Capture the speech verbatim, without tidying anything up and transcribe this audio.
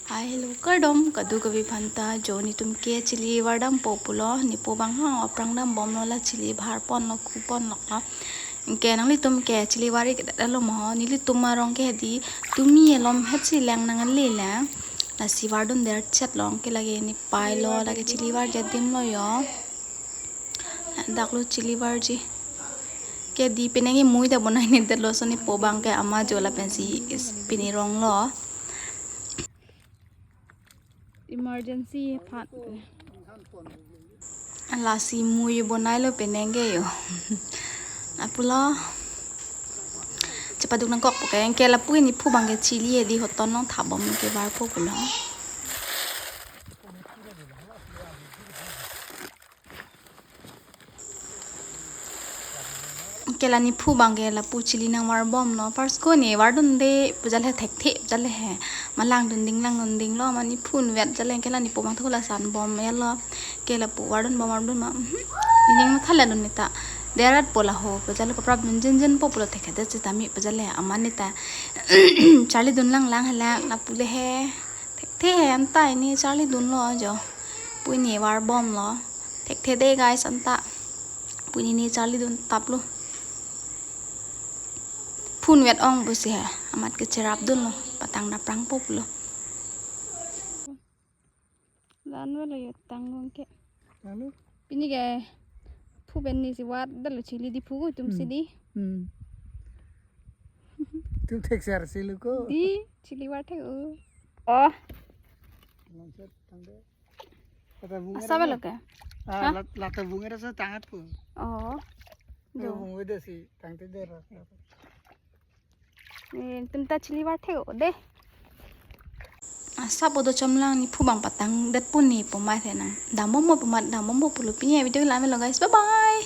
Hai, hello, kardom, kadokave aphanta, jo netum ke chilli vardampo pulo, nepo abang ha, aphrang dambomlo, la chilli varponlo, kuponlo. Anke nanglitum ke chilli vari kedetlo mo, nelitum arong ke hedi, tumi elom hetsi lang nangle lang, lasi vardun der chet long, ke lake nepailo, lake chilli varji adim lo jo. Dak lo chilli varji. Ke di penang ke mui ta bonai ne detlo, so nepo abang ke ama jo lapensi is pini ronglo. Emergency aphan. Lasi mui bonailo penang ke jo. Lapulo. Chepaduk nangkokpo ke, anke lapu nephu abang ke chilli hedi hoton long thabom ke varpo pulo. Anke la nephu abang ke lapu chilli nangvarbomlo. First ko ne vardunde pujale thekthe pujale he. Ma langdun ding langdun dinglo, ma nephu inutvet jale, anke la nepo abang thu la sanbom yalo. Ke lapu vardunbom vardun ma. Mhm. Nening matha ledun neta. Derat po la ho pujale paprap dun jinjinpo pulo, thekthe det sitame pujale ama neta. Charlidun lang lang halak lapu le he. Thekthe he anta ne charlidunlo jo. Pu ne varbomlo. Thekthe de guys anta. Pu ne charlidun taplo. Phun vet ong pusi he. Amat ke cherapdunlo. Patang daprangpo pulo. Dan velo yo tang long ke. Lalu? Pini ke phu pen ne si vat dalo chilli di phu tum si Hmm. di. Hmm. Tum thek ser si luko. Di chilli var thek o. Oh. Langsat tangde. Kata bunga Asa rasa. Velo ke? Ah, Hah? Lat-, lata bunga rasa tangat po. Oh. Bunga Jo. Bunga desi tangte der. Eh, tum ta chilli var thek o de. Asa podo chomlang nephu abang patang det pu nepo mai the nang. Dambompo pu mat dambompo pulo, pini video la melo guys. Bye bye.